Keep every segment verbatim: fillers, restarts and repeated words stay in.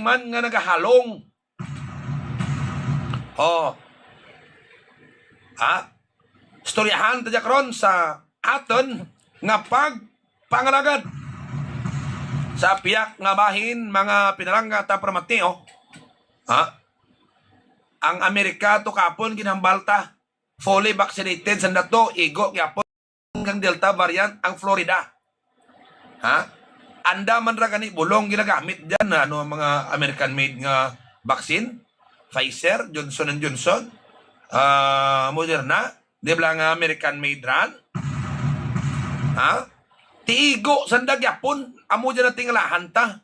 man nga nagahalong. O. Ha? Istoryahan ta dya karon sa atun nga pagpangalagad. Sa piyak nga bahin, mga pinalangga ta, pamati, o. Ha? Ang Amerika to kahapon ginhambal ta, fully vaccinated sanda to, igo gihapon kang Delta variant ang Florida. Ha? Anda man ra gani bulong ginagamit dyan, ano, mga American-made nga vaccine, Pfizer, Johnson and Johnson, ah, Moderna, di bala nga American-made ran? Ha? Ti igo sanda gihapon, amo dyan na tingalahan ta.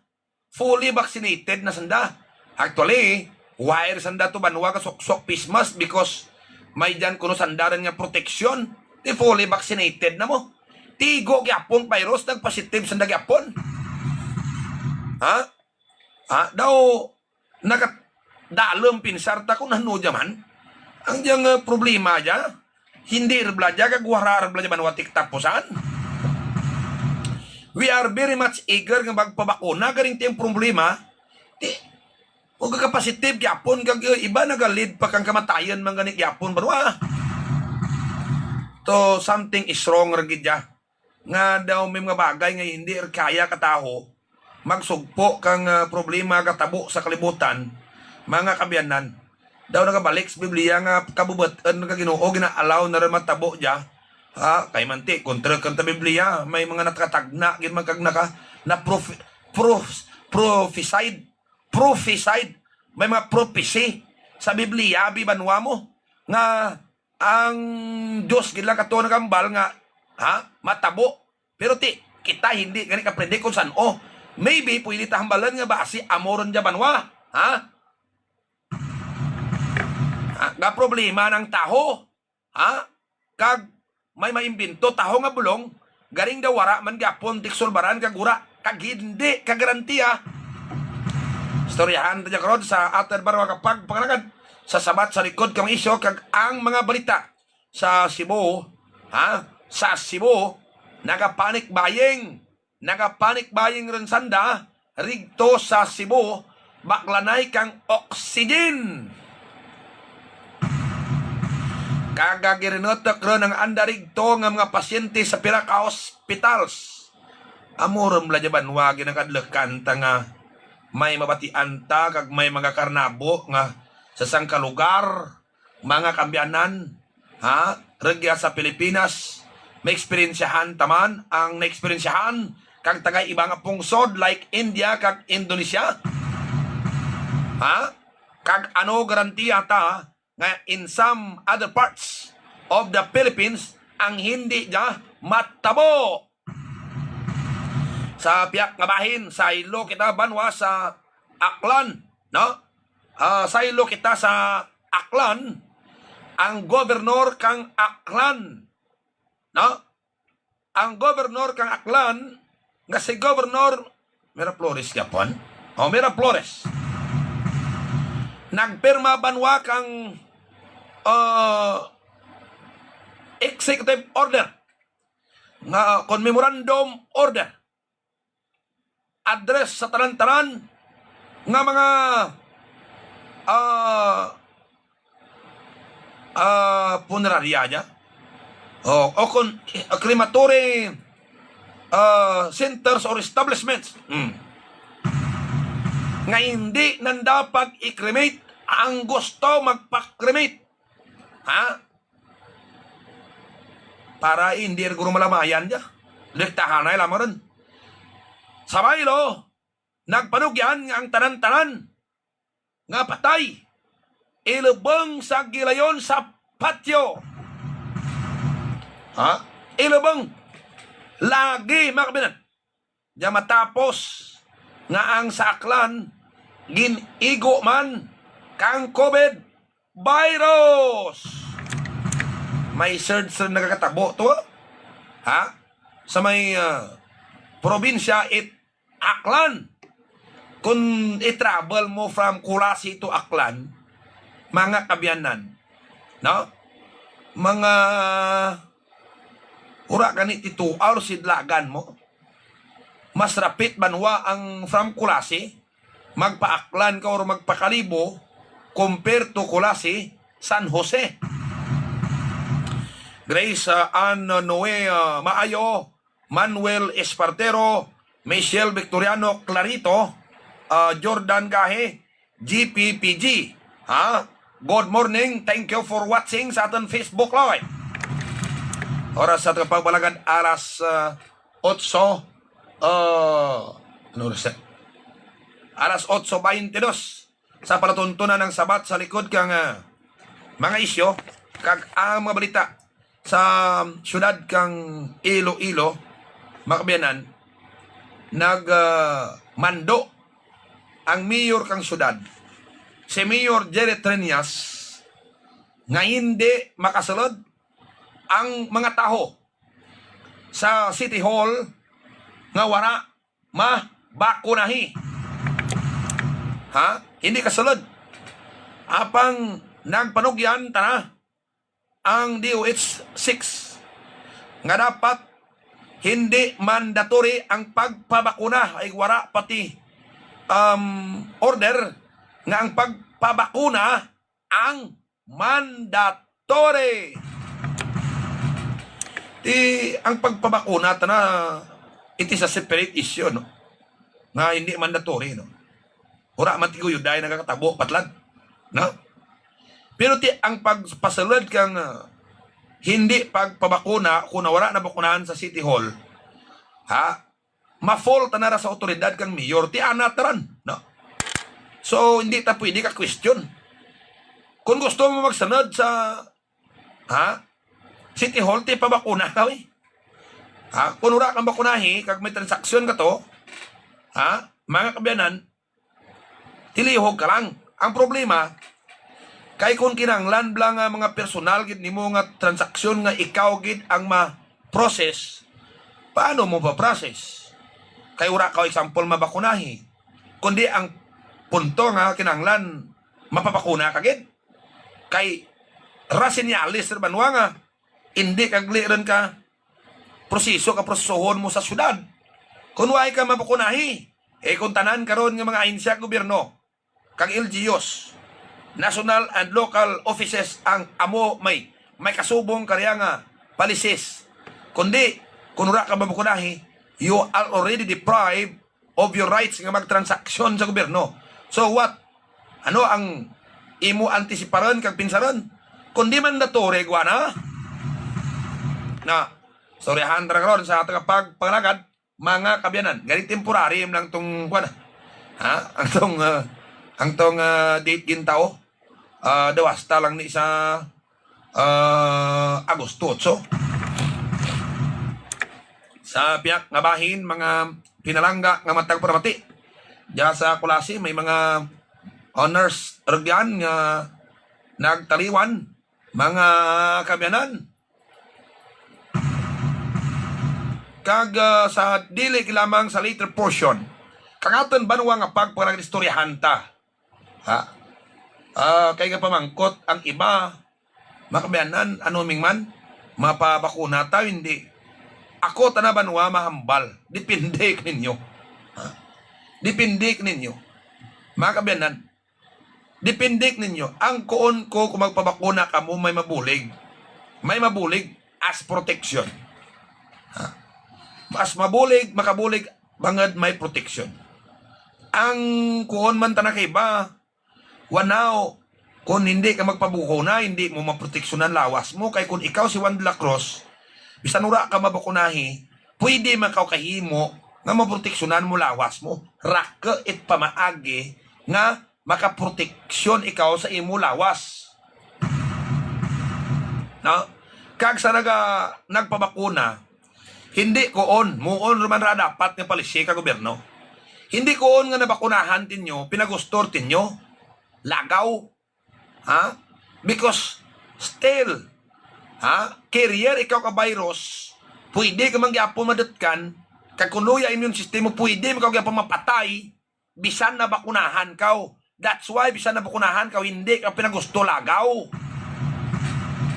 Fully vaccinated na sanda. Actually, wire sanda to banwa gasuksok face mask because may dyan kuno sanda run nga proteksyon. Ti fully vaccinated na mo. Ti igo gihapon virus, nagpositive sanda gihapon. Ha? Ha? Daw, nakat-, dalum pinsar ta kon ano dya man. Ang dyang, eh, problema dya. Hindi ra bala dya, kag wara ra bala dya banwa ti katapusan. We are very much eager nga magpabakuna, garing ti ang problema, ti, o, kag positive gihapon, kag, eh, iba naga-lead pa kang kamatayan man gani gihapon banwa. To, something is wrong ra gid dya. Nga daw may mga bagay nga hindi ra kaya ka tawo, magsugpo kang, ah, problema gatabo sa kalibutan, mga kaabyanan. Daw nagabalik sa Biblia nga kabubut-un kang Ginoo, gina-allow na run matabo dya. Ha, kay man ti, kontra kang ta Biblia, may mga nakatagna gid man kag naka, na prof-, prof-, prophesied, prophesied, may mga prophecy sa Biblia, abi banwa mo, nga ang Diyos gid lang kato naghambal nga, ha, matabo. Pero ti, kita hindi gani ka-predict kon san-o. Maybe, pwede ta hambalan nga basi amo run dya banwa. Ha? Ha? Gaproblema ang tawo. Ha? Kag may maimbento tawo nga bulong, garing daw wara man gihapon ti kasulbaran kag wara, kag hindi kagarantiya. Istoryahan ta dya karon sa atun banwa nga pagpangalagad sa sabat sa likod kang isyu kag ang mga balita sa Cebu, ha? Sa Cebu, naga-panic buying. Naga-panic buying run sanda, rigto sa Cebu, baklanay kang oxygen. Kag girinutuk run ang anda rigto nga mga pasyente sa pira ka hospitals. Amo run bala dya banwa ginakadlukan ta nga may mabatian ta kag may mga karnabo nga sa sangka lugar, mga kaabyanan, ha, rugya sa Pilipinas, maeksperiensyahan ta man ang naeksperiensyahan kang taga iba nga pungsod like India kag Indonesia. Ha? Kag ano garantiya ta nga in some other parts of the Philippines ang hindi dya matabo? Sa piyak nga bahin, saylo kita banwa sa Aklan, no? Ah, saylo kita sa Aklan, ang gobernor kang Aklan, no? Ang gobernor kang Aklan, nga si Gobernor Miraflores gihapon. O, Miraflores. Nagpirma banwa kang, ah, executive order nga kon memorandum order, address sa tanan-tanan nga mga, ah, ah, punerarya dya. O, o kon, ah, crematory, ah, centers or establishments. Hmm. Nga hindi nanda pag-i-cremate, ang gusto magpa-cremate. Ha? Para hindi run guro malamayan dya. Direktahanay lamang run. Sa baylo, nagpanugyan nga ang tanan-tanan nga patay, ilubong sa gilayon sa patio. Ha? Ilubong. Lagi, mga kaabyanan. Dya matapos nga ang sa Aklan, gin-igo man kang COVID virus. May surge run nagakatabo to, ha? Sa may, ah, probinsya it Aklan. Kon i-travel mo from Culasi to Aklan, mga kaabyanan, no? Mga wara gani ti two hours it dalagan mo. Mas rapit banwa ang from Culasi Magpa-Aklan ka or magpa-Kalibo, compare to Culasi, San Jose. Grace, ah, Ann Noe, ah, Maayo, Manuel Espartero, Michelle Victoriano Clarito, ah, Jordan Gahe, G P P G. Ha? Good morning. Thank you for watching sa atun Facebook Live. Oras sa atun pagbalagad, alas, ah, otso, ah, ano oras na? Alas otso baynte dos. Sa palatuntunan kang Sabat sa likod kang, ah, mga isyu, kag ang mga balita sa siyudad kang Iloilo, mga kaabyanan, nag, ah, mando ang mayor kang siyudad, si Mayor Jerry Treñas, nga hindi makasulud ang mga tawo sa City Hall nga wara mabakunahi. Ha? Hindi kasulud. Apang nagpanugyan tana ang D O H six nga dapat hindi mandatory ang pagpabakuna, ay wara pa ti, um, order nga ang pagpabakuna ang mandatory. Ti ang pagpabakuna tana, it is a separate issue, no? Nga hindi mandatory, no? Wara man ti guyod ay nagakatabo, patlad. No? Pero ti ang pagpasulud kang, ah, hindi pagpabakuna, kon wara nabakunahan sa City Hall, ha? Ma-fault tana ra sa awtoridad kang mayor, ti ana tana ran, no? So, hindi ta pwede ka-question. Kon gusto mo magsulud sa, ha? City Hall, ti pabakuna ka, uy. Ha? Kon wara ka mabakunahi, kag may transaksyon kato, ha? Mga kaabyanan, tilihog ka lang. Ang problema, kay kon kinahanglan bala nga mga personal gid nimo nga transaksyon nga ikaw gid ang ma-process, paano mo pa-process? Kay wara ka, example, mabakunahi. Kundi ang punto nga kinahanglan mapabakuna ka gid. Kay ra senyales ra banwa nga indi ka gali run ka proseso, kaprosesohon mo sa syudad. Kon wara ka mabakunahi, e kon tanan karon nga mga ahensya ka gobyerno, kag L G Us, national and local offices ang amo may, may kasubong karuyag nga policies. Kundi, kon wara ka mabakunahi, you are already deprived of your rights nga magtransaksyon sa gobyerno. So what? Ano ang imo antisiparun kag pinsarun? Kundi mandatory gwa na. Na, istoryahan tana karon sa atun pagpangalagad, mga kaabyanan. Gani temporary man lang tong, kuwan na. Ha? Ang tong, ah, ang tong, ah, date gintao. Ah, daw hasta lang ni sa, ah, Agosto otso. Sa pihak nga bahin, mga pinalangga nga matag paramati. Dya sa Culasi, may mga owners rugyan nga nagtaliwan, mga kaabyanan. Kag, ah, sa dili gid lamang sa later portion, kang atun banwa nga pagpangaistoryahan ta. Ha? Ah, kay gapamangkot ang iba, mga kaabyanan, ano man man, mapabakuna ta, hindi. Ako tana banwa mahambal. Depende kaninyo. Ha? Depende kaninyo. Mga kaabyanan, depende kaninyo. Ang kuon ko, kon magpabakuna kamo, may mabulig. May mabulig as protection. Ha? Mas mabulig, makabulig, bangud may protection. Ang kuon man tana kay iba, wara, kon hindi ka magpabakuna, hindi mo maproteksyonan lawas mo. Kay kon ikaw si Juan de la Cruz, bisan wara ka mabakunahi, pwede man kaw kahimo nga maproteksyonan mo lawas mo. Raku it pamaagi nga makaproteksyon ikaw sa imo lawas. No? Kag sa naga-, nagpabakuna, hindi kuon, muon ra man ra dapat nga policy ka gobyerno. Hindi kuon nga nabakunahan tinyo, pinagusto tinyo, lagaw. Ha? Because still, ha? Carrier ikaw ka virus, pwede ka man gihapon madutkan, kag kon luya immune system mo, pwede man kaw gihapon mapatay, bisan nabakunahan kaw. That's why, bisan nabakunahan kaw, hindi kaw pinagusto lagaw.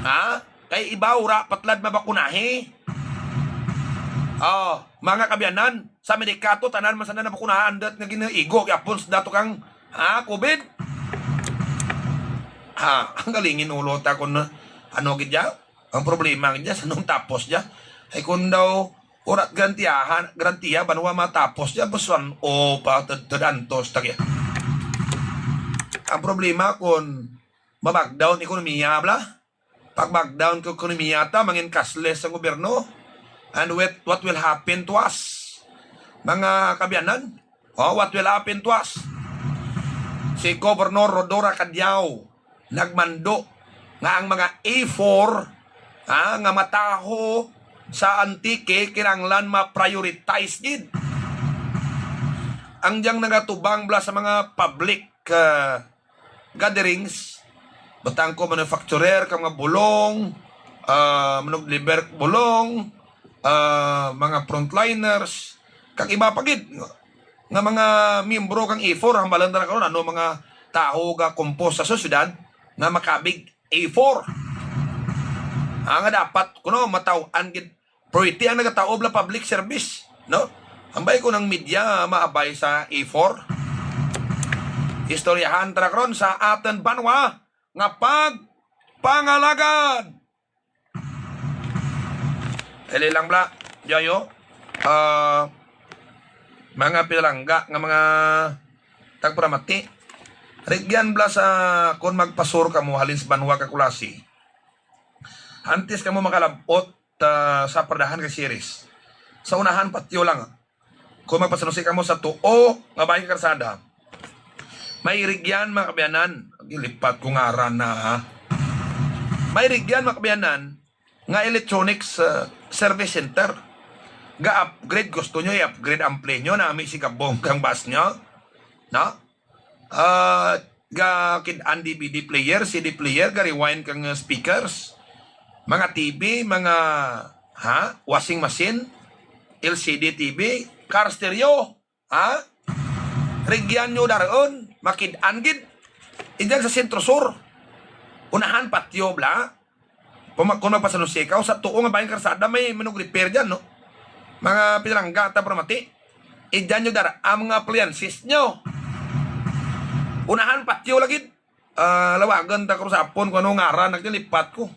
Ha? Kay iba wara pa tulad mabakunahi. Oh, mga kaabyanan, sa Amerika to, tanan man sanda napakunahan, dot nga ginaigo, gihapon sanda to kang, ah, COVID. Ha, ang galingin ulo ta kun, ano gid dya? Ang problema gid dya, sa anong tapos dya? Ay kun daw, wara't garantiyahan, garantiya, banwa matapos dya, bes wan-o pa, tud-, tud-, antos ta kaya. Ang problema kun, ma-backdown ekonomiya bala. Pag-backdown ka ekonomiya ta, mangin cashless ang gobyerno. And with, what will happen to us? Mga kaabyanan, oh, what will happen to us? Si Governor Rhodora Cadiao nagmando nga ang mga A four, ah, nga mataho sa Antique, kinahanglan ma-prioritize gid. Ang dyang nagatubang bala sa mga public, ah, gatherings, butang ko manufacturer kang mga bulong, ah, manug-deliver bulong, ah, mga frontliners, kag iba pa gid nga mga miyembro kang A four, hambalan ta na karon, ano, mga tawo ga-compose sa sosyedad nga makabig A four. Ah, nga dapat kuno mataw-an gid Pwerte ang nagataob la public service, no? Ambay ko nang media maabay sa A four. Istoryahan ta ra karon sa atun banwa nga pagpangalagad. Dali lang bala, Joyo. Ah, mga pinalangga nga mga tagparamati. Rugyan bala sa kon magpa-sur kamo halin sa banwa kang Culasi. Antes kamo makalab-ot ta sa paradahan kay Ceres. Sa unahan, patyo lang. Kon magpasanusi kamo sa tuo nga bahin kang karsada, may rugyan, mga kaabyanan. Gilipat ko ngaran na, ha. May rugyan, mga kaabyanan, nga electronics, ah, service center. Ga-upgrade, gusto nyo i-upgrade ampli nyo, nami si kabong kang bus nyo. No? Ah, gakid-an D V D player, C D player, ga-rewind kang, ah, speakers, mga T V, mga, ha, washing machine, L C D T V, car stereo, ha? Rugyan nyo dara run, makid-an gid. Idyan sa Centro Sur. Unahan patyo bala. Kon mag-, kon magpasanusi kaw, sa tuo nga bahin kang karsada may manug-repair dyan, no? Mga pinalangga tagparamati. Idyan nyo dara ang mga appliances nyo. Unahan patyo la gid. Ah, lawagan ta karon sa hapon kon ano ngaran, gilipat ko.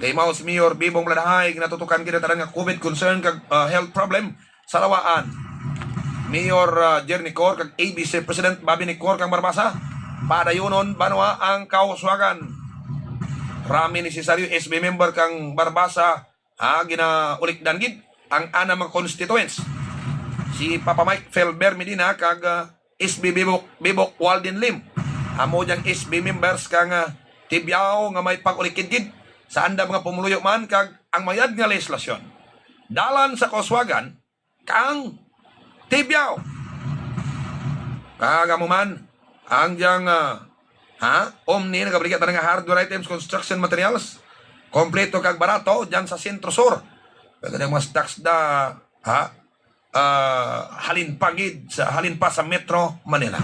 Kay mao si Mayor Bebong Baladahay, ginatutukan gid ang tanan nga COVID concern kag, ah, health problem sa Laua-an. Mayor, ah, Jerry Necor kag A B C President Bobby Necor kang Barbaza. Padayunon banwa ang kauswagan. Rami nesesaryo S B member kang Barbaza, ah, ginaulikdan gid ang anang mga constituents. Si Papa Mike Felber Medina kag, ah, S B Bebok, Bebok Walden Lim. Amo dyang S B members kang, ah, Tibiao nga may pag-ulikid gid sa andang mga pumuluyo man kag ang mayad nga lehislasyon. Dalan sa kauswagan, kang Tibiao. Kag amo man, ang dyang, ah, ha? Omni, nagabaligya tanan nga hardware items, construction materials. Kompleto kag barato, dyan sa Centro Sur. Pwede na mga stocks da, ha? Ah, halin pa gid sa, halin pa sa Metro Manila.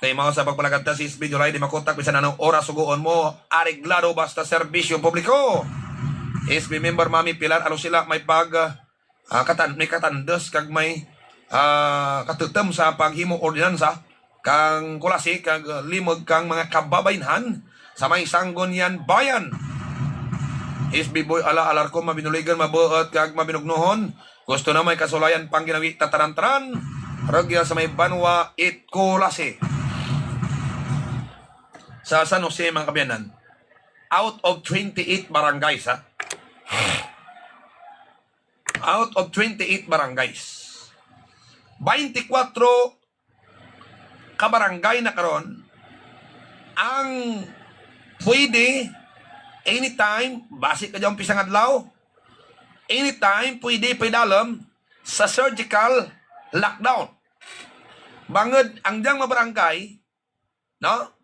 Kay mao sa pagpalagad ta si S B July, di makutak bisan anong oras sugoon mo, areglado basta serbisyo publiko. S B member Mami Pilar Alusila may pag, ah, katan-, may katandus kag may, ah, katutum sa paghimo ordinansa kang Culasi kag limug kang mga kababaynhan sa may Sangguniang Bayan. S B Boy Ala Alarcon, mabinuligan, mabuut kag mabinugnuhon. Gusto na may kasulayan pangginawi ta tanan-tanan. Rugya sa may banwa it Culasi. Sa San Jose, mga kaabyanan, out of twenty-eight barangays, ha? Out of twenty-eight barangays, baynte kwatro ka barangay na karon ang pwede anytime, basi kadya umpisa nga adlaw, anytime pwede paidalum sa surgical lockdown. Bangud ang dyang mga barangay, no?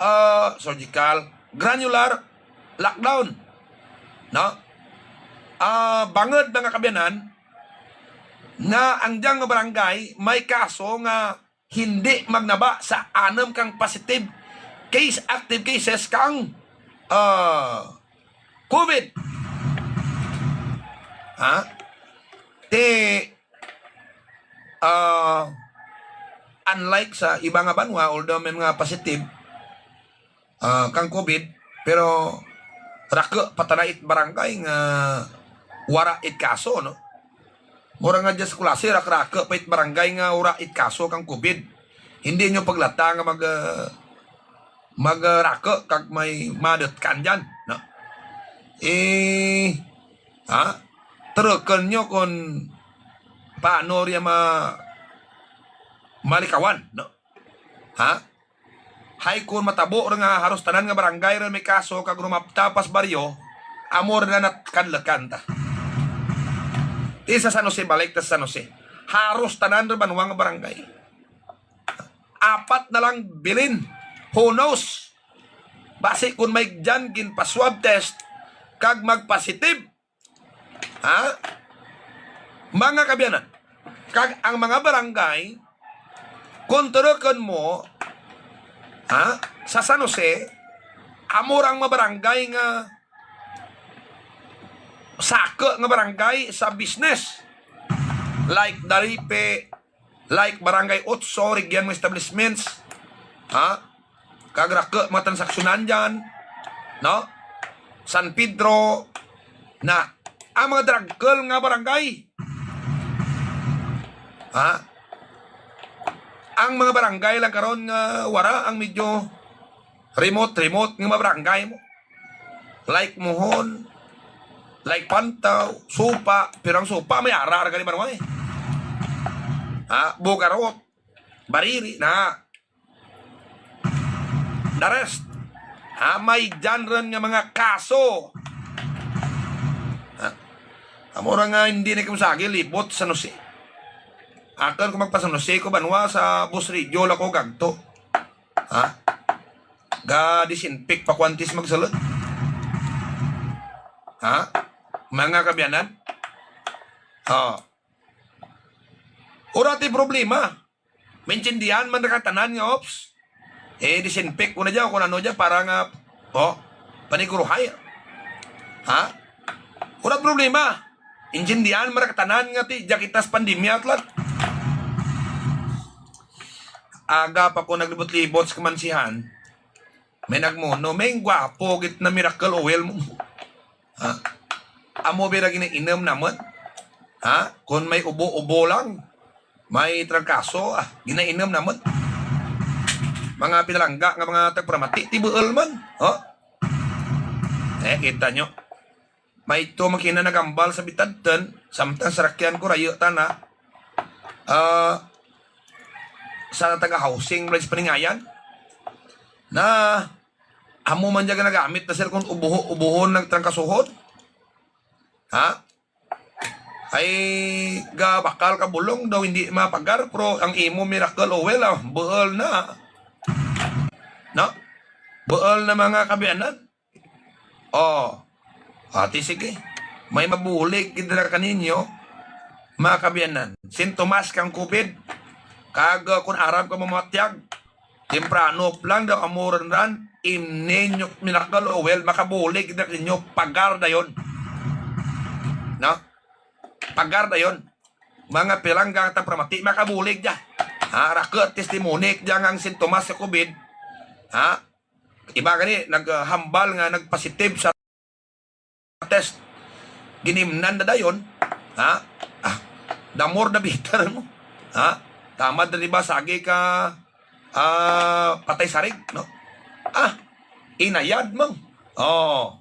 Ah, surgical, granular lockdown, no? Ah, bangud, mga kaabyanan, nga ang dyang nga barangay may kaso nga hindi magnaba sa anum kang positive case, active cases kang, ah, COVID. Ha? Ti, ah, unlike sa iba nga banwa, although may mga positive, ah, kang COVID, pero raku pa tana it barangay nga wara it kaso, no? Amo ra nga dya sa Culasi, raku-raku pa it barangay nga wara it kaso kang COVID. Hindi nyo paglata nga mag, ah, mag, ah, raku kag may madutkan dyan, no? Eh, ha? Turukun nyo kon paano rya ma-, malikawan, no? Ha? Hay kon matabo ra nga haros tanan nga barangay ra may kaso kag rumapta pa sa baryo, amo ra na kadlukan ta. Ti sa San Jose, balik ta sa San Jose. Haros tanan ra banwa nga barangay. Apat na lang bilin. Who knows? Basi kon may dyan ginpa-swab test kag mag-positive, ha? Mga kaabyanan, kag ang mga barangay, kon turukun mo, ha, sa San Jose, amo ra ang mga barangay nga saku nga barangay sa business. Like Daripe, like Barangay Otso, rugyan mga establishments. Ha? Kag raku mga transaksyonan dyan, no? San Pedro, na, ang mga dragkul nga barangay. Ha? Ang mga barangay lang karon nga wara, ang medyo remote-remote nga mga barangay mo. Like Mohon, like Pantao, Supa, pero ang Supa may ara ra gani banwa, eh. Ha? Bogarot, Bariri, na. The rest, ha, may dyan run nga mga kaso. Ha? Amo ra nga hindi na ko masagi libot sa San Jose. Akun kon magpa-San Jose ko banwa, sa Bus Radio lang ko gagto. Ha? Ga-disinfect pa ko antes magsulud. Ha? Mga kaabyanan? O. Wara ti problema. Maintindihan man ra ka tanan nga, ops. Eh, disinfect ko na dya, kon ano dya, para nga, o, paniguruhay. Ha? Wara problema. Intindihan man ra ka tanan nga ti, dya kita sa pandemya, tlan. Aga pa ko naglibot-libot sa kamansihan, may nagmono, may gwapo gid na Miracle Oil mo. Ha? Amo bira ginainum namun. Ha? Kon may ubo-ubo lang, may trangkaso, ah, ginainum namun. Mga pinalangga nga mga tagparamati, ti buul man. O? Eh, kita nyo. May ito man kina naghambal sa bitadtun, samtang sarakyan ko rayu tana. Ah, sa taga-housing, balay sa Paningayan. Na, amo man dya ginagamit na sir kon ubuho-, ubuhon nagtrangkasuhon. Ha? Ay, gabakal ka bulong daw hindi mapagar, pero ang imo Miracle Oil, ah, buul na. No? Buul na mga kaabyanan. O. A, ti sige. May mabulig gid ra kaninyo, mga kaabyanan. Sintomas kang COVID. Kag, ah, kon aram ka mamatyag, temprano pa lang daw amo run ran, imni nyo Miracle Oil, makabulig gid ra kaninyo, pagar dayon. No? Pagar dayon. Mga pinalangga nga tagparamati, makabulig dya. Ha, raku testimony dya nga ang sintomas sa COVID. Ha? Iba gani, nag, ah, hambal nga nag-positive sa test. Ginimnan na dayon. Ha? Ah, the more the better mo. Ha? Tamad na di ba, sagi ka, ah, patay sarig, no? Ah, inayad mo. O.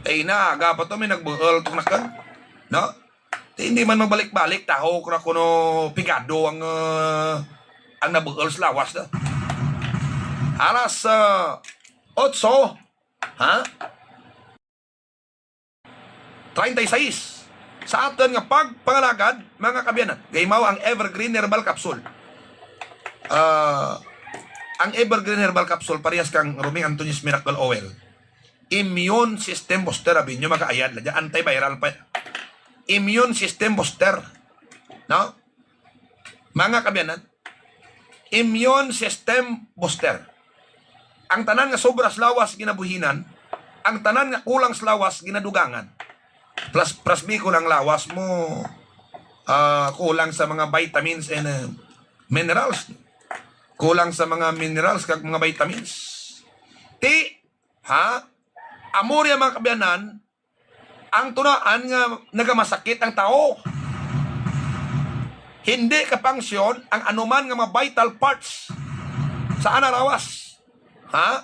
Ay na, aga pa to, may nagbuul tong nakun. No? Ti hindi man magbalik-balik, taho ko ra kuno pigado ang, ah, ang nabuul sa lawas na. Alas, ah, otso, ha? Treinta y seis. Sa atun nga pagpangalagad, mga kaabyanan, gaimaw ang Evergreen Herbal Capsule. Ah, ang Evergreen Herbal Capsule, parehas kang Roming Antonio's Miracle Oil. Immune system booster, abi nyo, makaayad lang dya. Antiviral pa. Immune system booster. No? Mga kaabyanan, immune system booster. Ang tanan nga sobra sa lawas ginabuhinan, ang tanan nga kulang sa lawas ginadugangan. Plus, plus B, kulang lawas mo. Ah, kulang sa mga vitamins and, ah, minerals. Kulang sa mga minerals kag mga vitamins. Ti, ha? Amo ria, mga kaabyanan, ang tunaan nga nagamasakit ang tawo. Hindi ka-function ang anuman nga mga vital parts sa ana lawas. Ha?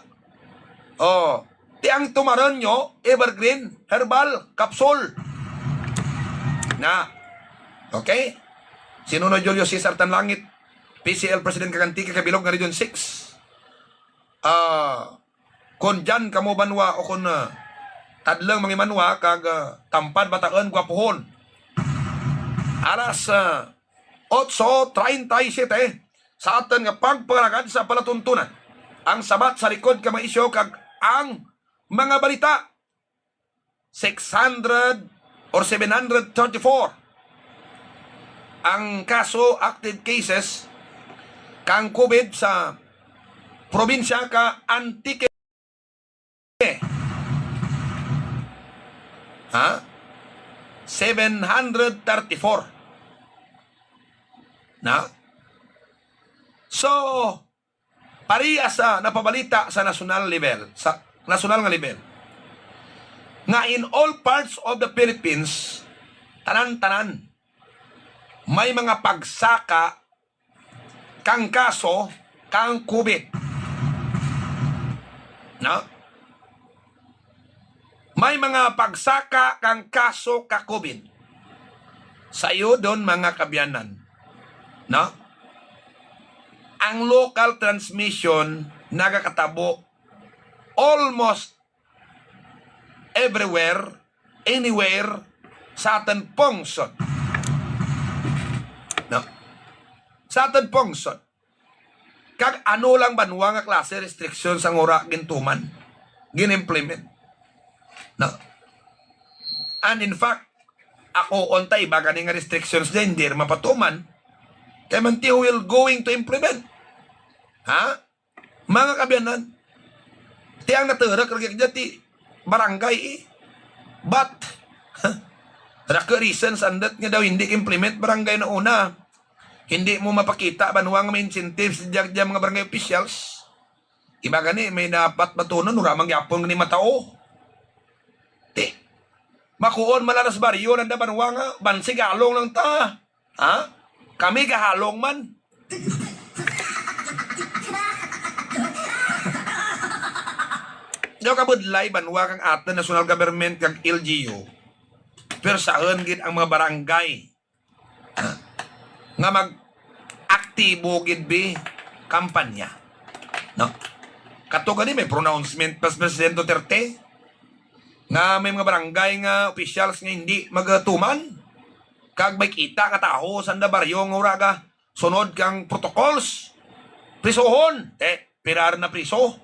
O, ti ang tumaron nyo, Evergreen Herbal Capsule. Na. Okay? Si Nonoy Julio Cesar Tanlangit, P C L President kag Antique kabilog nga Region six. Ah, kon dyan kamo banwa o kon, ah, tadlong mangimanwa kag, ah, tampad bataon gwapohon. Alas, ah, otso treinta y siete, sa atun nga pagpangalagad sa palatuntunan. Ang sabat sa likod ka mga isyu kag ang mga balita. Six hundred or seven hundred thirty-four ang kaso, active cases, kang COVID sa probinsya ka Antique. Ha? Seven hundred thirty-four. Na? So, parehas sa napabalita sa nasyonal level, sa nasyonal nga level, nga in all parts of the Philippines, tanan-tanan, may mga pagsaka kang kaso kang COVID. No? May mga pagsaka kang kaso ka COVID. Sayo don, mga kaabyanan. No? Ang local transmission nagakatabo almost everywhere, anywhere, sa atun pungsod. No? Sa atun pungsod. Kag ano lang banwa nga klase restrictions ang wara gintuman, gin-implement. No? And in fact, ako unta iba gani nga restrictions dyan, hindi rin mapatuman. Kaya man ti who will going to implement? Ha? Mga kaabyanan, ti ang naturuk rugya kadya ti barangay, eh. But, raku reason sandut nga daw hindi ka-implement barangay nauna. Hindi mo mapakita banwa nga may incentives dya, dya mga barangay officials. Iba gani, may dapat batunon, wara man gihapon gani matao. Ti, makuon man lang sa baryo nanda banwa nga, bansi gahalong lang ta. Ha? Kami gahalong man. Daw kabudlay banwa kang atun national government kag L G U. Pwersahun gid ang mga barangay. Nga mag-aktibo gid bi kampanya. No? Kato gani may pronouncement pa si President Duterte nga may mga barangay nga officials nga hindi magatuman. Kag may kita nga tawo sanda baryo nga wara gasunod kang protocols, prisohon. Te, pira run napriso?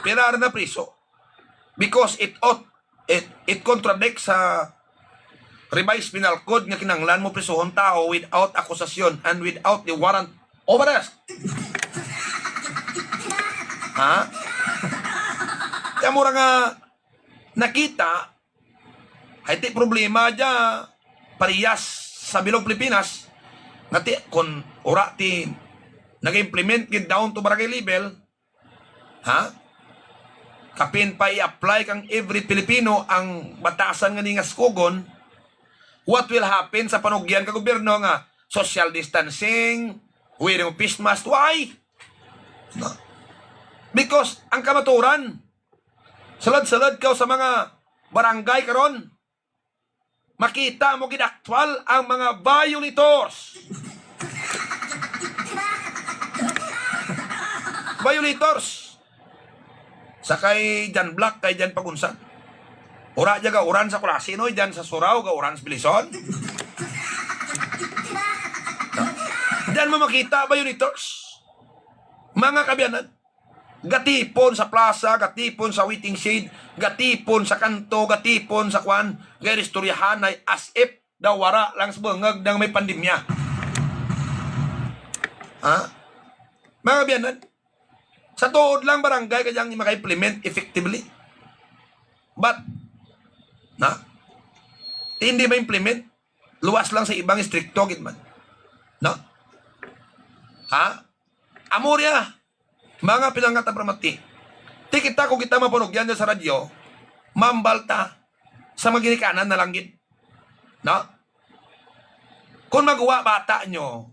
Pira run napriso? Because it out, it, it contradicts sa Revised Penal Code nga kinahanglan mo prisohon tawo without akusasyon and without the warrant of arrest. Ha? Kaya mura nga nakita, hay ti problema dya, parehas sa bilog Pilipinas, nga ti, kon wara ti, nag-implement gid down to barangay level, ha? Kapin pa i-apply kang every Pilipino ang batasan nga ni nga sukugon, what will happen sa panugyan ka gobyerno nga social distancing, wearing of face mask? Why? No? Because ang kamaturan, sulud-sulud kaw sa mga barangay karon, makita mo gid aktual ang mga violators. Violators. Sa kay Jan Black, kay Jan Pagunsan. Wara dya gauran sa Culasi, no? Dyan sa Surao, gauran sa Belison. Dyan mo makita, violators. Mga kaabyanan. Gatipon sa plaza, gatipon sa waiting shed, gatipon sa kanto, gatipon sa kwan, gairistoryahanay as if daw wara lang sa bungog nga may pandemya. Ha? Mga kaabyanan, Sa tuod lang barangay kadya ang maka-implement effectively. But, na? Ti indi ma-implement. Luwas lang sa iba nga istrikto gid man. No? Ha? Amo ria, mga pinalangga ta pamati. Ti kita, kon kita mapanugyan dyan sa radyo, mambal ta sa mga ginikanan na lang gid. No? Kon maggwa bata nyo,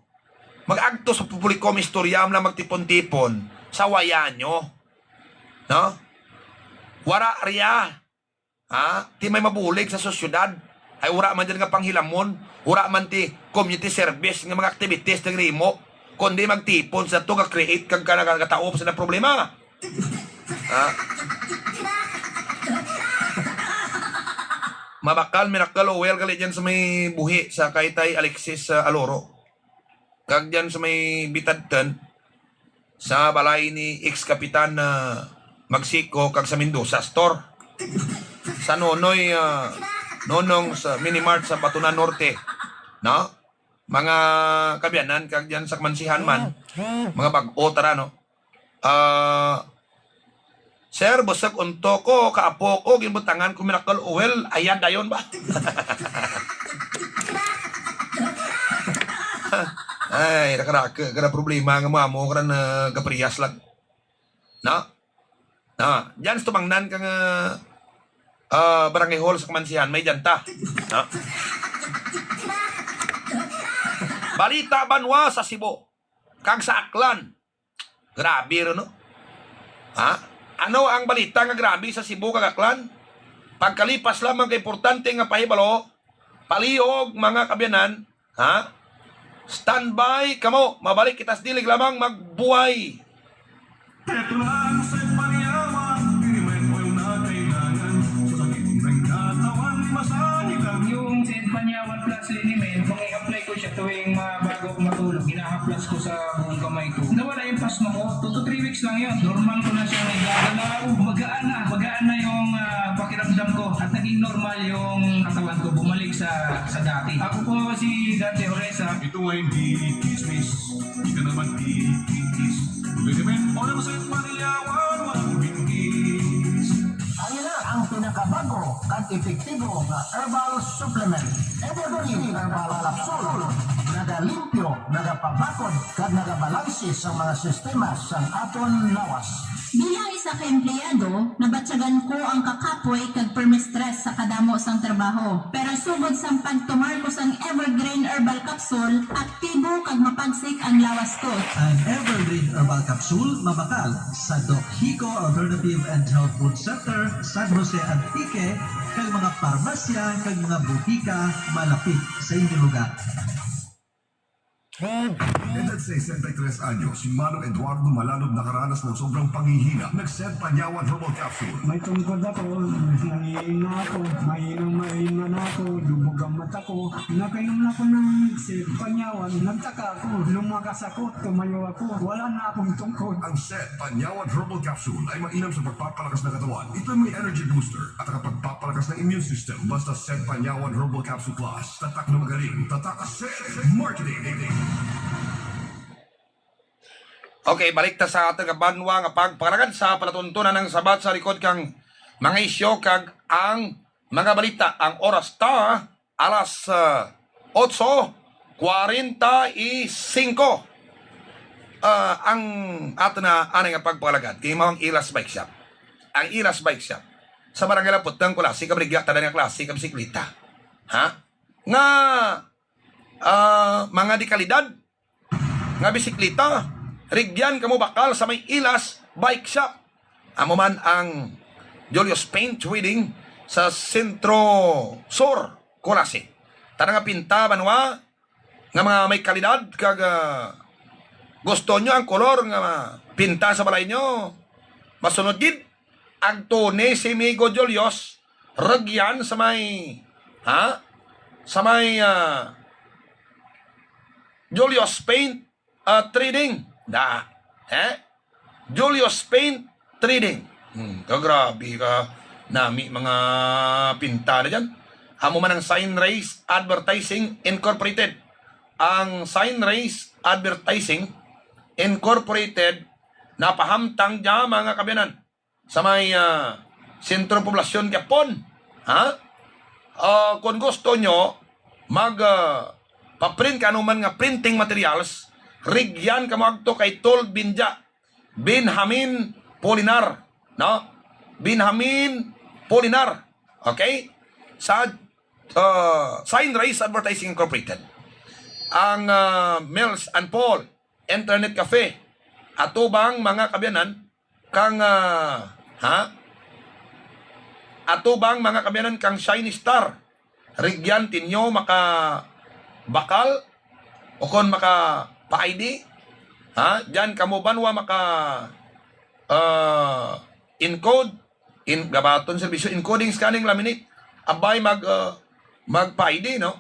mag-agto sa publiko, mag-istorya, amo lang magtipon-tipon sa waya nyo. No? Wara ria. Ha? Ti may mabulig sa sosyedad. Hay wara man dyan nga panghilamon, wara man ti community service nga mga activities ti ginhimo, kundi magtipon sanda to, ga-create kag kana, kana, gatao pa sanda problema. Ha? Mabakal, Miracle Oil, gali dyan sa may buhi sa kay Tay Alexis, ah, Aloro. Kag dyan sa may Bitadten, sa balay ni ex-kapitan, ah, Magsico, kag sa Mendoza Store. Sa Nonoy, ah, Nonong sa Minimart sa Batunan Norte. No? Mga kaabyanan, kag dyan sa kamansihan man, mga bag-o tara, no? Ah, sir, busog unto ko, kaapo ko, ginbutangan ko Miracle Oil, ayad dayon ba? Ay, rakaraka, kada problema nga amo-amo, kada nagaparehas lang. No? No, dyan sa tubangnan kang, ah, barangay hall sa kamansihan, may dyan ta. No? Balita banwa sa Cebu, kag sa Aklan. Grabe ro, no? Ha? Ano ang balita nga grabe sa Cebu kag Aklan? Pagkalipas lamang ka importante nga pahibalo, palihog, mga kaabyanan, ha? Standby kamo, mabalik kita sa dilig lamang magbuhay. Ito na ang Set Panyawan, Liniment Oil na kailangan sa sakit ng katawan, masani lang. Yung Set Panyawan Plus Liniment, mag-i-apply ko siya tuwing ma-, bago ako matulog. Inahaplas ko sa buong kamay ko. Nawala yung pasma ko. Two to three weeks lang yun. Normal ko na siya naigagalaw. Magaan na. Magaan na yung, ah, pakiramdam ko. At naging normal yung katawan ko. Bumalik sa, sa dati. Ako po si Dante Oresa. Ito ay hindi chismis. Di ka naman iitis. Liniment Oil Set Panyawan, walang bintis. Ari na ang pinakabago kag epektibo nga herbal supplement, Evergreen Herbal Capsule. Nagalimpyo, nagapabakod, kag nagabalanse sa mga sistema sang aton lawas. Bilang isa ka empleyado, nabatyagan ko ang kakapoy kag perma-stress sa kadamo sang trabaho. Pero sugod sang pagtumar ko sang Evergreen Herbal Capsule, aktibo kag mapagsik ang lawas ko. Ang Evergreen Herbal Capsule mabakal sa Doc Hico Alternative and Health Food Center, San Jose, Antique, kag mga parmasya kag mga butika malapit sa inyo lugar. Edad sesenta y tres anyos, si Manong Eduardo Malalog nakaranas ng sobrang panghihina. Nag-Set Panyawan Herbal Capsule. May tungkod ako, nangihina ako, mahinang-mahina na ako, lubog ang mata ko. Nakainom na ako ng Set Panyawan, nagtaka ako, lumakas ako, tumayo ako, wala na akong tungkod. Ang Set Panyawan Herbal Capsule ay mainam sa pagpapalakas ng katawan. Ito'y may energy booster at nakapagpapalakas ng immune system. Basta Set Panyawan Herbal Capsule Plus. Tatak na magaling. Tatak Set Marketing. Okay, balik ta sa atun nga banwa nga pagpangalagad sa palatuntunan nga sabat sa likod kang mga isyu kag ang mga balita. Ang oras ta, alas, ah, otso kwarenta y singko. Ah, ang atun na anay nga pagpangalagad, kay mao ang Ilas Bike Shop. Ang Ilas Bike Shop. Sa Barangay Laputang, Culasi, kabaligya ta dyan nga klase ka bisikleta. Ha? Nga, ah, mga de kalidad, nga bisikleta, rugyan kamo bakal sa may Ilas Bike Shop. Amo man ang Julius Paint Trading sa Sentro Sur, Culasi. Tana nga pinta, banwa, nga mga may kalidad, kag, ah, gusto nyo ang kolor nga pinta sa balay nyo, masunod gid, agto ni si Migo Julius, rugyan sa may, ha? Sa may, ah, Julius Paint, ah, Trading. Da. Eh? Julius Paint Trading. Hmm, kagrabe ka nami mga pinta na dyan. Amo man ang Sign Race Advertising Incorporated. Ang Sign Race Advertising Incorporated Napahamtang dya, mga kaabyanan, sa may, ah, sentro poblasyon gihapon. Ha? Ah, kon gusto nyo, mag, ah, pa-print kang anuman nga printing materials, rugyan kamo agto kay Tol Binja, Benjamin Polinar, no? Benjamin Polinar. Okay? Sa, ah, Sunrise Advertising Incorporated. Ang, ah, Mills and Paul Internet Cafe. Atubang, mga kaabyanan, kang, ah, ha? Atubang, mga kaabyanan, kang Shiny Star. Rugyan ti nyo makabakal ukon makapa-I D. Ha? Dyan kamo banwa maka, ah, encode, in, gabaton serbisyo, encoding, scanning, laminate. Abay mag, ah, magpa-I D, no?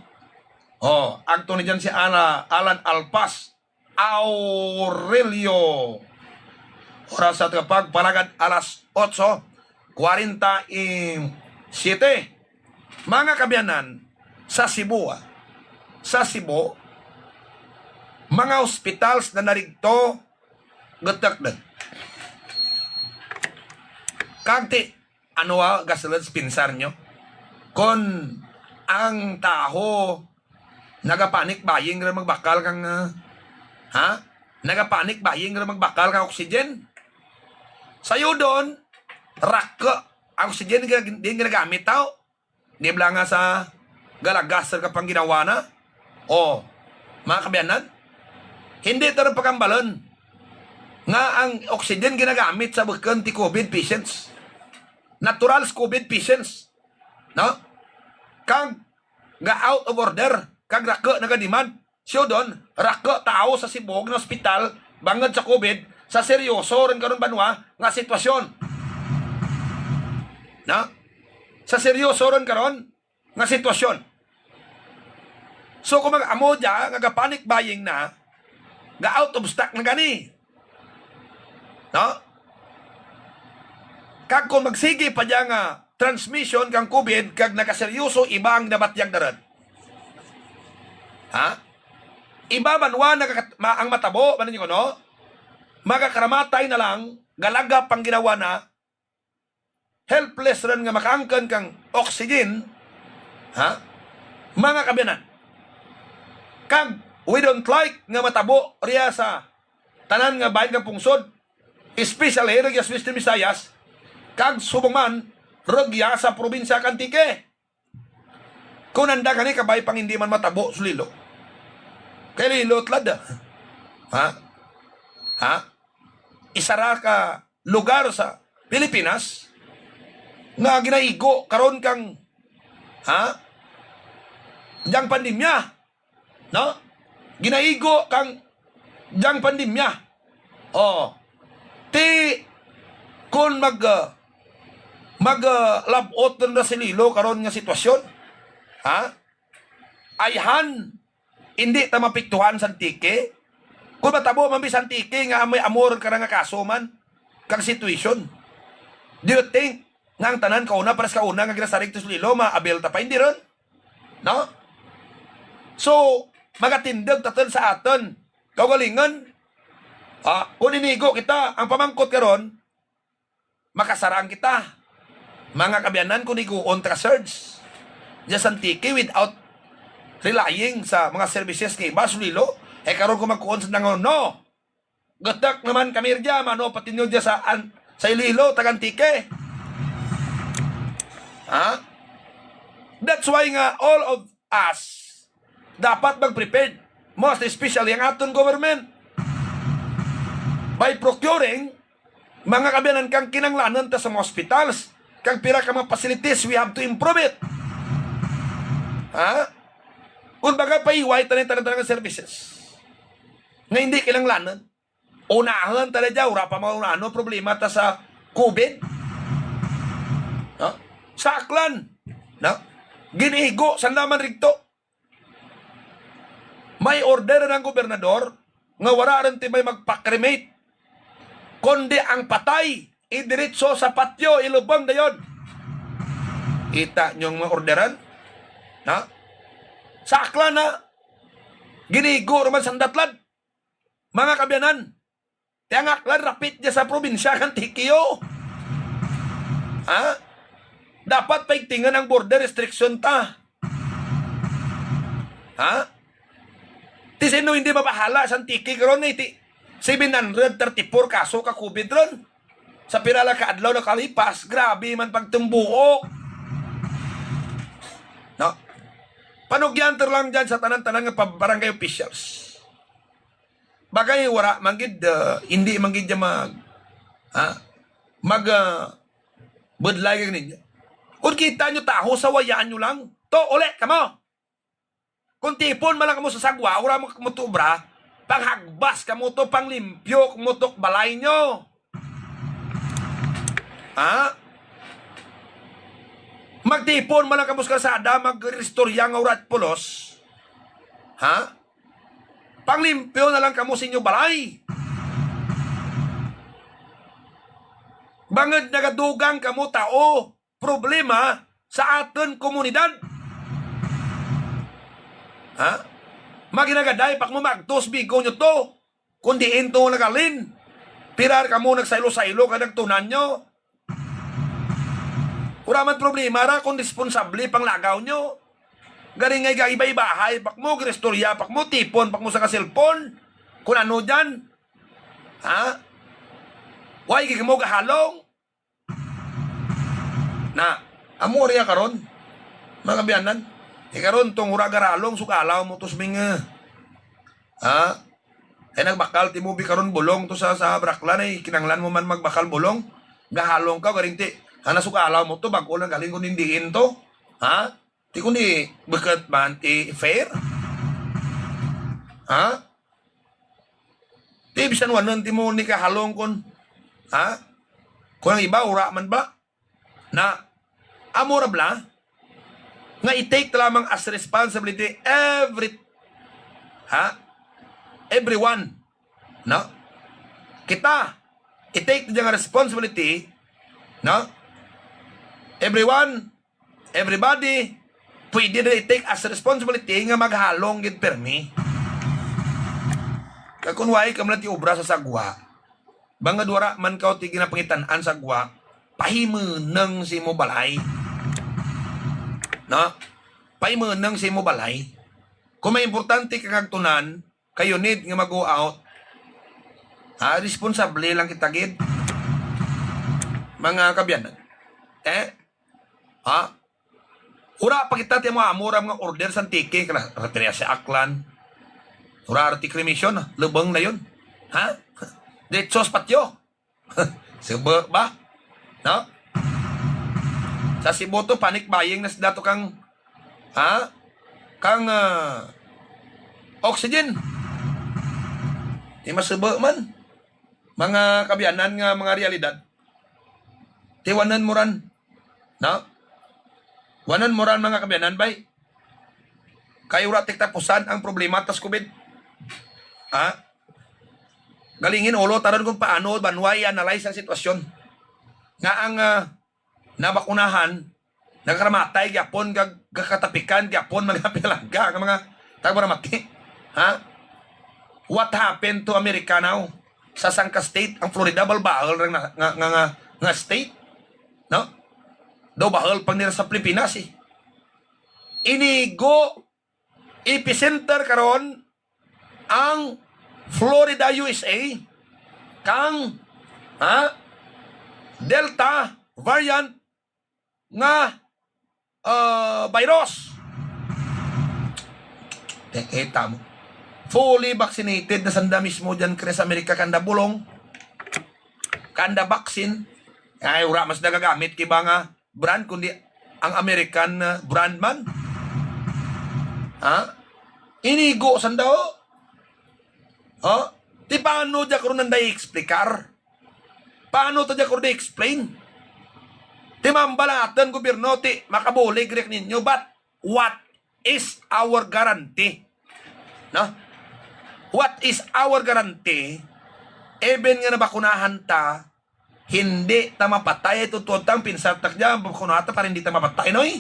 O, agto na dyan si Ala-, Alan Alpas. Aurelio. Oras sa atun pagpanagad alas otso kwarenta y siyete. Mga kaabyanan, sa Cebu, ah. Sa Cebu, mga hospitals na narugto, gutok dun. Kag ti, ano, ah, gasolin sa pinsar nyo? Kon ang tawo naga-panic buying run magbakal kang, ah, ha? Naga-panic buying run magbakal kang oxygen. Sa Yudon, raku ang oxygen, di, di ginagamit taw. Di bala nga sa galagas run ka pangginawa na. O, mga kaabyanan, indi ta run pakambalun nga ang oxygen ginagamit sa bukun ti COVID patients. Natural sa COVID patients. No? Kag ga-out of order, kag raku naga-demand. Sa Yudon, raku tawo sa Cebu nga na-hospital bangud sa COVID, sa seryoso run karon banwa nga sitwasyon. No? Sa seryoso run karon nga sitwasyon. So, kon mag-amo dya nga ga-panic buying na, ga-out of stock na gani. No? Kag kon magsigi pa dya nga transmission kang COVID kag nakaseryoso, iba ang nabatyag na run. Ha? Iba banwa nagaka-, ma-, ang matabo, man ninyo kuno? Magakaramatay na lang, galagap ang ginawa na, helpless run nga makaangkun kang oxygen, ha? Mga kaabyanan. Kag we don't like nga matabo riya sa tanan nga bahin kang pungsod, especially rugya sa Western Visayas, kag subong man rugya sa probinsya kang Antique. Kon anda kani kabay pang indi man matabo sa Iloilo. Kay Iloilo tulad, ah. Ha? Ha? Isara ka lugar sa Pilipinas nga ginaigo karon kang, ha? Dyang pandemya. No? Ginaigo kang dyang pandemya. O. Ti, kon mag, ah, mag, ah, labot run ra sa Iloilo karon nga sitwasyon. Ha? Ayhan, indi ta maapektuhan sa Antique. Kon matabo man bi sa Antique nga may amo run karan nga kaso man kang situation. Do you think nga ang tanan kauna, pares kauna nga ginasarig to sa Iloilo, ma-avail ta pa? Indi run. No? So, magatindug ta tun sa atun kaugalingun. Ah, kon inigo kita, ang pamangkot karon, makasarang kita. Mga kaabyanan, kon iguon ta ka-surge dya sa Antique without relying sa mga services nga iba sa Iloilo, eh, karon kon magkuon sanda nga, no. Gutok na man kami rugya, maano pa ti nyo dya sa an-, sa Iloilo, taga Antique. Ha? That's why nga all of us dapat mag-prepared. Most especially ang atun government. By procuring, mga kaabyanan, kang kinanglanun ta sa mga hospitals, kag pira ka mga facilities, we have to improve it. Ha? Kumbaga, pahiway ta ni tanan-tanan nga services nga indi kinanglanun. Unahun ta dya, wara pa maunahun, problema ta sa COVID. No? Sa Aklan, no? Gin-igo sanda man rugto. May order ang gobernador nga wara run ti may magpa-cremate. Kundi ang patay, idiretso sa patio, ilubung dayon. Kita nyo ang mga orderan? No? Sa Aklan na, gin-igo ra man sanda tulad. Mga kaabyanan, Ti ang Aklan rapit dya sa probinsya kang Antique, o. Ha? Dapat paigtingan ang border restriction ta. Ha? Ti sin-o indi mabahala sa Antique karon, eh, ti seven hundred thirty-four kaso ka COVID run. Sa pira lang ka adlaw nakalipas, grabe man pagtumbook. No? Panugyan ta lang dyan sa tanan-tanan nga pa-, barangay officials. Bagay wara man gid, ah, indi man gid dya mag, ha? Mag, ah, budlay kag ninyo. Kon kita nyo tawo, sawayaan nyo lang. To, uli kamo. Kon tipon man lang kamo sa sagwa, wara man kamo to obra, panghagbas kamo to, panglimpyo kamo to balay nyo. Ha? Magtipon man lang kamo sa kalsada, magristorya nga wara't pulos. Ha? Panglimpyo na lang kamo sa inyo balay. Bangud nagadugang kamo tawo problema sa atun komunidad. Ha? Maginagaday pa kamo maagto sa bigo nyo to. Kon diin to naghalin. Pira kamo nagsaylo-saylo kag nagtunan nyo. Wara man problema ra kon responsable panglagaw nyo. Garing ngay gaiba-ibahay pa kamo, giristorya pa kamo, tipon pa kamo sa ka-cellphone. Kon ano dyan. Ha? Wara gid kamo gahalong. Na, amo ria karon, mga kaabyanan. Ti karon tong wara garalong, sugalaw mo to sa mga, ha? Ay nagbakal ti mo bi karon bulong to sa, sa Baraklan, ay kinanglan mo man magbakal bulong. Gahalong ka, garing ti, ana, sugalaw mo to, bag-o lang galing kon diin to. Ha? Ti kon di, bukut man ti fair? Ha? Ti bisan wanen ti mo ni kahalong kon. Ha? Kon ang iba, wara man ba? Na, amo ra bala, nga i-take ta lamang as responsibility every, ha? Everyone. No? Kita, i-take ta dyan nga responsibility, no? Everyone, everybody, pwede ra i-take as responsibility nga maghalong gid pirmi. Kag kon wara kamo lang ti obra sa sagwa, bangud wara man kaw ti ginapangitan-an sagwa, pahimunung sa imo balay. No? Pahimunung sa imo balay. Kon may importante kang agtunan, ka you need nga mag-go out, ha, responsable lang kita gid. Mga kaabyanan. Eh? Ha? Wara pa kita ti amo-amo ra mga order sa Antique, kala, ra ti ria sa Aklan. Wara ra ti cremation, lubung na yun. Ha? Diretso sa patio. Subo ba? No? Sa Cebu to, panic buying na sanda to kang, ha? Kang, ah, oxygen. Ti masubo man. Mga kaabyanan nga mga realidad. Ti wanen mo ran. No? Wanen mo ran, mga kaabyanan, bay. Kay wara ti katapusan ang problema tas COVID. Ha? Galingin ulo ta run kon paano banwa i-analyze ang sitwasyon. Nga ang, ah, nabakunahan, nagakaramatay gihapon, ga-, gakatapikan gihapon, mga pila nga mga tagbaramati. Ha? What happened to America now? Sa sangka state, ang Florida, bahul-bahul ra nga, nga, nga, nga state. No? Daw bahul pa nira sa Pilipinas, eh. Inigo, epicenter karon ang Florida, U S A, kang, ha? Delta variant nga, ah, virus. Ti kita mo. Fully vaccinated na sanda mismo dyan kare sa Amerika, kanda bulong, kanda vaccine. Ay, wara man sanda gagamit kang iba nga brand, kundi ang American, ah, brand man. Ha? Inigo sanda, o. O? Ti paano dya karon nanda i-explicar? Paano ta dya karon i-explain? Ti mambal ang atun gobyerno ti makabulig run ninyo, but what is our guarantee? No? What is our guarantee? Even nga nabakunahan ta, hindi ta mapatay. Tuod-tuod ta, ang pinsar ta dya, bakunahan ta para hindi ta mapatay, noy?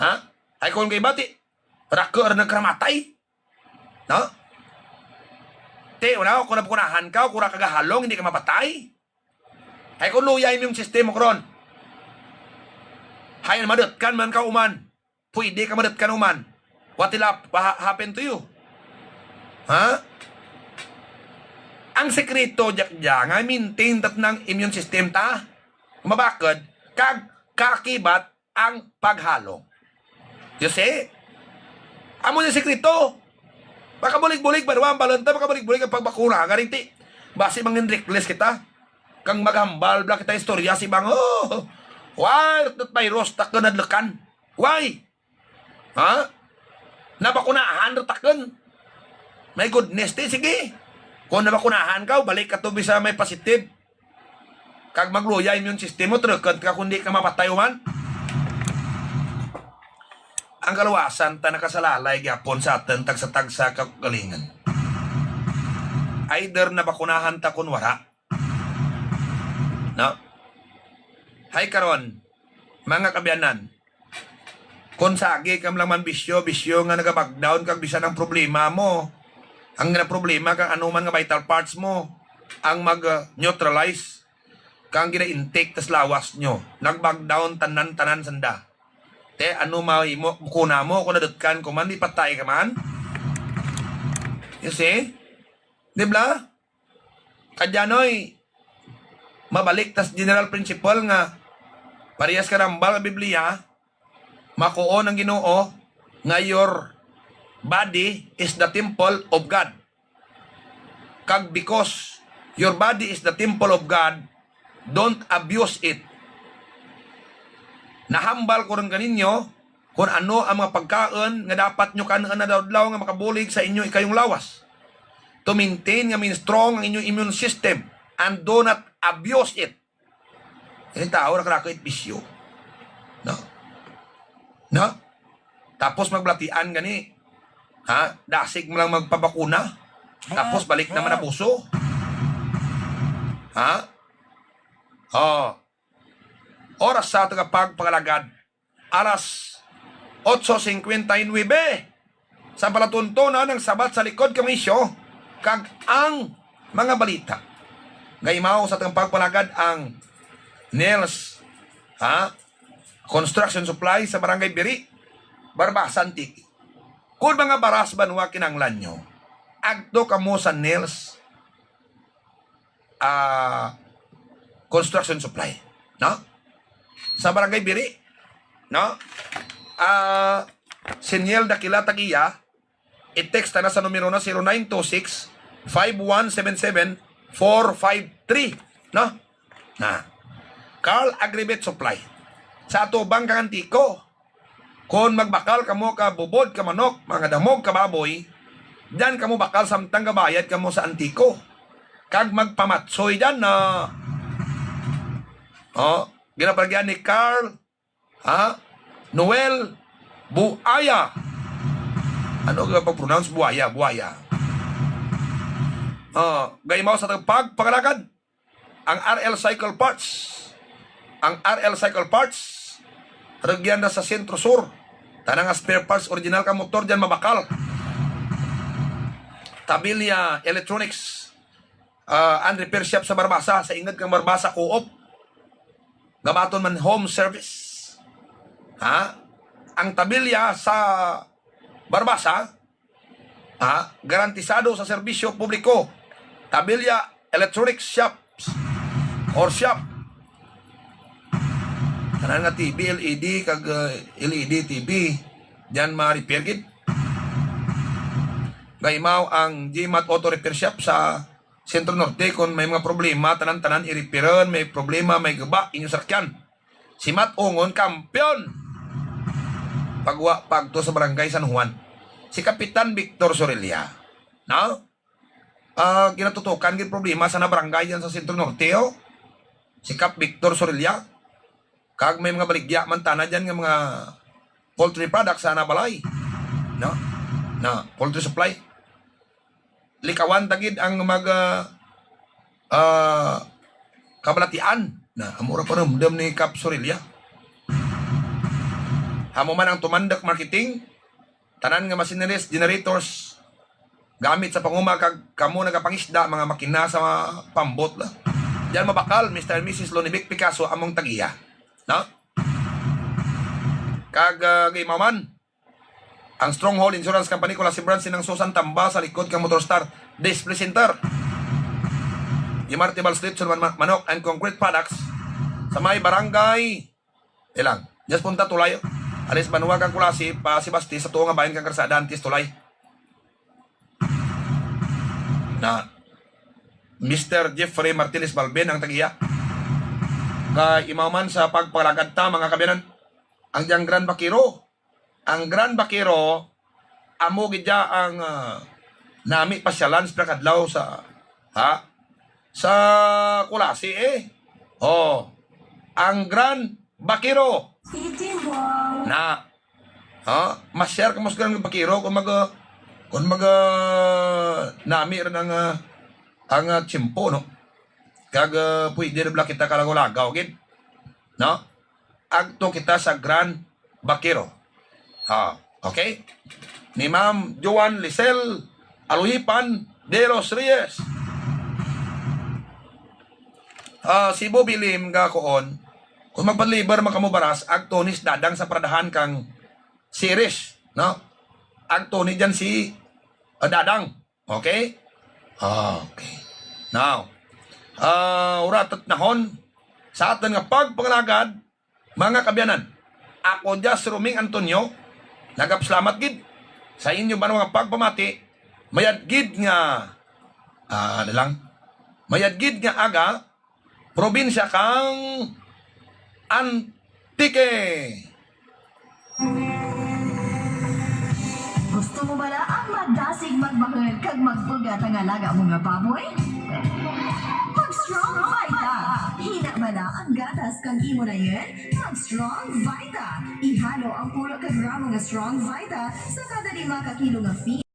Ha? Ay, kon kang iba ti, raku ra nagkaramatay. No? Ti, wara, kon nabakunahan ka, kon wara ka gahalong, indi ka mapatay. Hay kon luya immune system mo karon. Hay, madutkan man ka human. Pwede ka madutkan human. What will hap-, ha-, happen to you? Ha? Ang sekreto dya, dya, nga maintain ta tana ang immune system ta. Mabakud, kag kakibat ang paghalong. You see? Amo dya sekreto. Makabulig-bulig ba, duwa, ang balon ta, makabulig-bulig ang pagbakuna, garing ti. Basi mangin reckless kita. Kang maghambal bala kita istorya si bang, oh, why, virus, takun adlukan. Why? Ha? Nabakunahan ra takun. My goodness, ti, sige. Kon nabakunahan ka, balik ka to bisa may positive. Kag magluya immune system mo, trukun ka kon indi ka mapatay human. Ang kaluwasan ta nakasalalay gihapon sa atun tagsa-tagsa ka kaugalingun. Either nabakunahan ta kon wara. No? Hay karon, mga kaabyanan, kon sagi ka man bisyo, bisyo nga naga-back down kag bisan ang problema mo, ang ginaproblema kang ano man nga vital parts mo, ang mag, ah, neutralize kang gina-intake tas lawas nyo. Nag-back down tanan-tanan sanda. Ti, ano mahimo, bakuna mo, kon nadutkan ko man, di patay ka man. You see? Di bala? Kadyan, oy, mabalik ta sa general principle nga parehas kang hambal ka Biblia, makuon ang Ginoo nga your body is the temple of God. Kag because your body is the temple of God, don't abuse it. Nahambal ko run kaninyo, kon ano ang mga pagkaun nga dapat nyo kan-un adlaw-adlaw nga makabulig sa inyo ikayong lawas. To maintain nga main strong ang inyong immune system and do not abuse it. Ini tao, raku-raku it bisyo. No? No? Tapos magbalatian gani. Ha? Dasig mo lang magpabakuna. Tapos balik naman abuso. Ha? Oh. Oras sa atun pagpangalagad. Alas otso singkwenta y nuwebe. Sa palatuntunan ang sabat sa likod kang isyu, kag ang mga balita. Gaimaw sa atun pagpangalagad ang Nels, ha? Construction Supply sa Barangay Biri, Barbaza, Antique. Kon mga baras banwa kinahanglan nyo, agto kamo sa Nels, ah, Construction Supply, no? Sa Barangay Biri, no? Ah, Seniel Dakila Tagiya, i-text tana sa numero na zero nine two six, five one seven seven, four five three, no? Na. Carl Agrivet Supply. Sa atubang kang Antico, kon magbakal kamo ka bubod ka manok, mga damog ka baboy, dyan kamo bakal samtang gabayad kamo sa Antico. Kag magpamatsoy dyan na. Oh, ginabaligya ni Carl, ha? Noel Buaya. Ano ka pag-pronounce? Buaya, Buaya. Oh, gaimaw sa atun pagpangalagad. Ang R L Cycle Parts. Ang R L Cycle Parts, rugyan na sa Centro Sur. Tanan nga spare parts, original ka motor, dyan mabakal. Tabilia Electronics, ah, and Repair Shop sa Barbaza, sa ingud kang Barbaza Co-op. Gabaton man home service. Ha? Ang Tabilia sa Barbaza, ha, garantisado sa serbisyo publiko. Tabilia Electronic Shops or shop. Tanan nga T V, L E D, kag, eh, L E D T V, dyan ma-repair gid. Gaimaw ang G-Mat Auto Repair Shop sa Centro Norte, kon may mga problema, tanan-tanan i-repairun, may problema, may guba, inyo sarakyan. Si Mat Ongon, kampiyon! Pagwa, pagto sa Barangay San Juan. Si Kapitan Victor Sorilla, no? Ah, ginatutukan gid problema sa ana barangay dyan sa Centro Norte, oh. Si Kap Victor Sorilla. Kag may mga baligya man tana dyan nga mga poultry products sa ana balay. No? Na, poultry supply. Likawan ta gid ang mag, ah, ah, kabalatian. Na, amo ra panumdum ni Kap Sorilla. Amo man ang Tumandok Marketing, tanan nga machineries, generators, gamit sa panguma kag kamo nagapangisda, mga makina sa pambot la. Dyan mabakal, Mister and Missus Lonivic Picasso, among tag-iya. No? Kag, ah, gaimaw man, ang Stronghold Insurance Company, Culasi Branch, Senan, Susan, Tamba, sa likod kang Motor Star Display Center. Jimar Tibal Street, Sulman Ma-, Manok and Concrete Products. Sa may barangay, ilang. Just punta tulay, oh. Alis banwa kang Culasi, pa Sebaste, sa tuo nga bahin kang karsada, antes tulay. Na, Mister Jeffrey Martinez Balbin ang tag-iya. Kaimaw man sa pagpangalagad ta, mga kaabyanan. Ang dyang Grand Vaquero. Ang Grand Vaquero, amo gid dya ang, ah, nami pasyalan sa pira ka adlaw sa, ha? Sa Culasi, eh. Oh. Ang Grand Vaquero. Na. Ha? Ma-share kamo sa Grand Vaquero kon mag-, kon mag-, nami run ang, ah, ang, ah, tiyempo, no? Kag, ah, pwede run bala kita kalagaw-lagaw gid. No? Agto kita sa Grand Vaquero. Ha, okay? Ni Ma'am Joan Lisel Aluhipan de los Reyes. Ah, si Bobby Lim gakuon, kon magpa-deliver man kamo baras, agto ni si Dadang sa paradahan kang Ceres, no? Agto ni dyan si, ah, Dadang. Okay? Okay. Now, ah, wara ta tnahon sa atun nga pagpangalagad, mga kaabyanan. Ako dya si Roming Antonio, nagapasalamat gid sa inyo banwa nga pagpamati, mayad gid nga, ah, ano lang, mayad gid nga aga, probinsya kang Antique. Gusto mo bala ang madasig magbahul kag magbugat ang alaga mo nga baboy? Mag-Strong Vita. Hina bala ang gatas kang imo nayun? Mag-Strong Vita. Ihalo ang pulo ka gramo nga Strong Vita sa kada lima ka kilo nga feed.